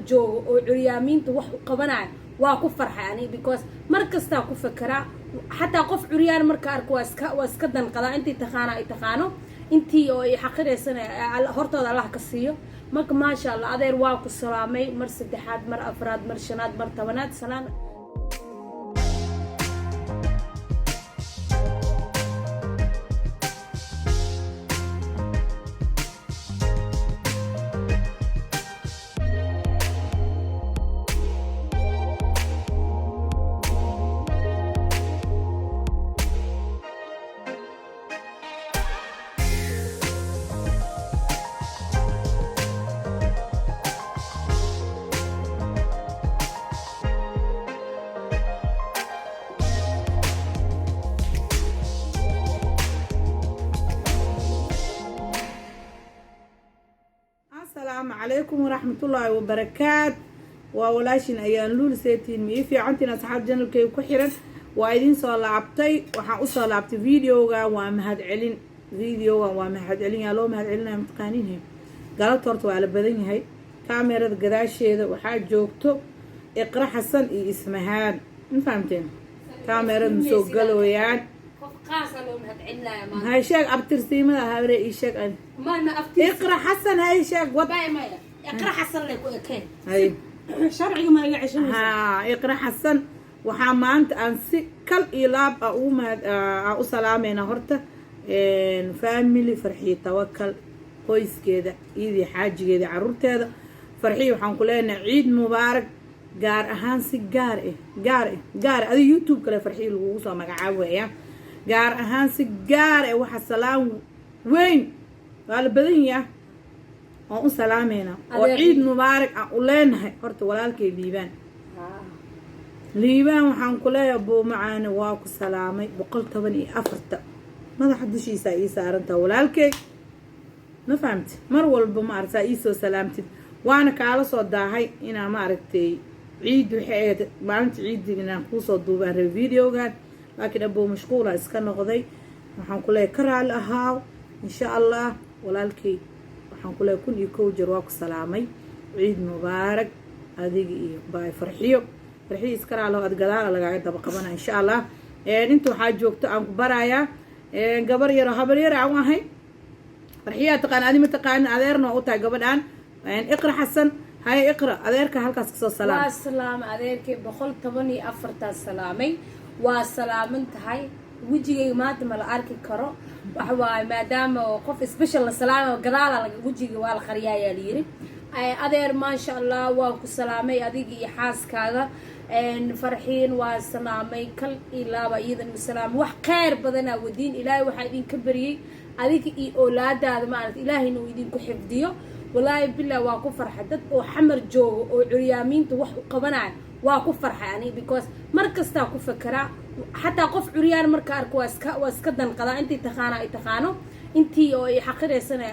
Joogo oo curyaamiinta wax u qabanaya, waa ku farxay ani, because mar kastaa ku fekeraa. Xataa qof curyaan marka arko waa iska danqadaa. Intii taqaana ay taqaano, intii oo ay xaqiraysana hortooda Allah ka siiyo. Marka maasha Allah, adeer, waa ku salaamay mar saddexaad, mar afraad, mar shanaad, mar 10aad. Salaan. Asalaamu calaykum waraxmatullaahi wabarakaat. Waa walaashin ayaan luul. Seetiin? Ma ii fiicantiin, asxaab channelkayga ku xiran? Waa idiin soo laabtay. Waxaan usoo laabtay videogan waa mahadcelin. Videogan waa mahadcelin. Yaa loo mahadcelinaya, mataqaaniinhe? Galabta horta waa la badan yahay. Kaamerada gadaasheeda waxaa joogto Iqra Xasan iyo Ismahaan. Ma fahamteen? Kaamerada ma soo galooyaan. Qof qaasa loo mahadcelinaya maanta. Hay, sheeg abtirsiimada, habre, ii sheeg ani. Ma aftiis. Iqra Xasan, hay, sheeg wad. Maya, maya, Iqra Xasan lay ku ekeen. Hay. Sharciga ma iga ceshanaysa? Haa, Iqra Xasan. Waxaa maanta aan si kal iyo laab ah ugu mahad aan u salaameynaa horta family Farxiyo Tawakal, qoyskeeda, iyadii, xaajigeeda, caruurteeda. Farxiyo, waxaan ku leenahay ciid mubaarak. Gaar ahaan, si gaar ah, gaar ah, gaar ah, adiga YouTube kale Farxiyo lagugu soo magacaabaya. Gaar ahaan, si gaar ah, waxa salaam weyn, waa la badan yaha, waan u salaameynaa oo ciid mubaarak aan u leenahay horta walaalkay Liibaan. Liibaan, waxaan ku leeyahay, buumacaane, waa ku salaamay. 114-ta madaxa dushiisa ii saarantaa, walaalkey. Ma fahamti? Mar walba ma aragtaa iisoo salaamtid, waana kaala soo daahay inaa, ma aragtay, ciid waxay ahayd maalinta ciiddi inaan kuusoo duubaan raba videogan, laakiin aboo mashquula iska noqday. Waxaan ku leeyahay ka raali ahaaw. Insha Allah, walaalkey, waxaan ku leeyahay 1001 jeer waa ku salaamay. Ciid mubaarak adiga iyo baay Farxiyo. Farxiyo, iska raali ad, gadaala lagaaga daba qabana, insha Allah. Inta waxaa joogto aan ku barayaa gabar yaro, habar yar aan u ahay. Farxiyaa taqaan, adi ma taqaanin, adeerna waa u tahay gabadhan, Iqra Xasan. Haye Iqra, adeerka halkaas kasoo salaam. Waa salaam adeerkay, 114-taa salaamay. Waa salaaman tahay. Wejigayga maanta ma la arki karo. Waxa waaye, maadaama oo qof special la salaamayo, gadaala wejiga waa la qariyaa ayaa la yiri. Adeer, maasha Allah, waa ku salaamay adiga iyo xaaskaaga. Farxiin waa salaamay, kal iyo laaba iyadan u salaamay. Wax kheyr badanaa wadiin. Ilaahay waxaa idinka baryay adiga iyo oolaadaada, maaragta, ilaahayna uu idinku xifdiyo. Walaahi billah, waa ku farxay. Dad oo Xamar joogo oo curyaamiinta wax u qabanaya, waa ku farxay ani, because mar kastaa ku fekeraa. Xataa qof curyaan marka arko waa iska danqadaa. Intii taqaana ay taqaano, intii oo ay xaqiraysana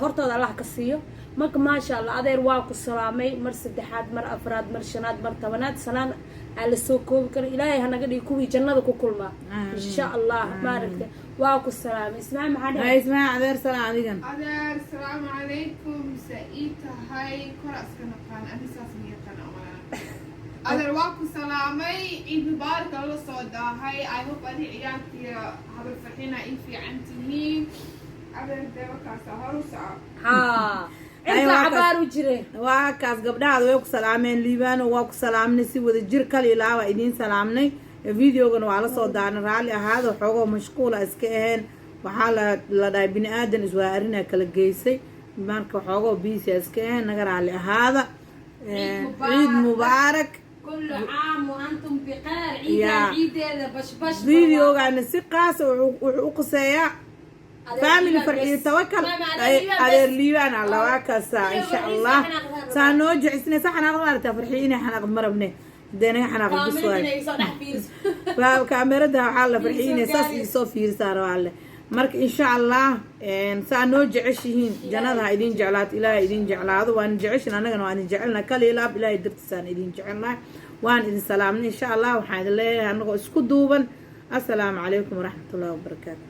hortooda Allah ka siiyo. Marka maasha Allah, adeer, waa ku salaamay mar saddexaad, mar afraad, mar shanaad, mar 10aad. Salaan aan la soo koobi karo. Ilaahay hanaga dhigi kuwii jannada ku kulmaa, insha Allah. Maaragta, waa ku salaamay. Ismaa, maxaa hay dhahay? Ismaa, adeer salaan adigan. Adeer, salaamu calaykum. Se ii tahay kora iska naqaan ani, saas ma yaqaan umalana. Adeer, waa ku salaamay. Ciid mubaarak lala soo daahay. I hope adi, ciyaalkii, habar Farxina ii fiican tihiin. Adeer, deebakaasa hor u soco. Haa. Ay, Cirka waa kaas. cabaar u jire. Waa kaas, gabdhahaada way ku salaameen. Liibaano, waa ku salaamnay si wada jir, kal iyo laaba idiin salaamnay. Videogana waa la soo daarnay, raalli ahaada, xoogoo mashquula iska aheen. Waxaa la dhahay bini aadan iswaa arrinaa kala geysay, marka xoogoo busy iska aheen, naga raalli ahaada. Ciid mubaarak. كل عام وأنتم بخير. يا. ciidan ciideeda bashbash. Videogana si qaasa wuxuu u quseeyaa family Farxiyo Tawakal, adeer Liibaan alla waa kaasaa, insha Allah. Saa noo jecisnay, sa xanaaqad maaragtaa. Farxiyo inay xanaaqad ma rabne, hadee naga xanaaqad bis waay. Kaamerada waxaa la Farxiyo inay saas iisoo fiirisaa rabaa alle. Marka insha Allah, saa noo jeceshihiin, jannada ha idin jeclaato, Ilaahay idin jeclaado. Waan jeceshin, annagana waan idin jecelnahay, kal iyo laab, Ilaahay dartiisaan idin jecelnahay. Waan idin salaamnay. Insha Allah, waxaan idin leeyahay annagoo isku duuban, assalaamu calaykum waraxmatullahi wabarakaatu.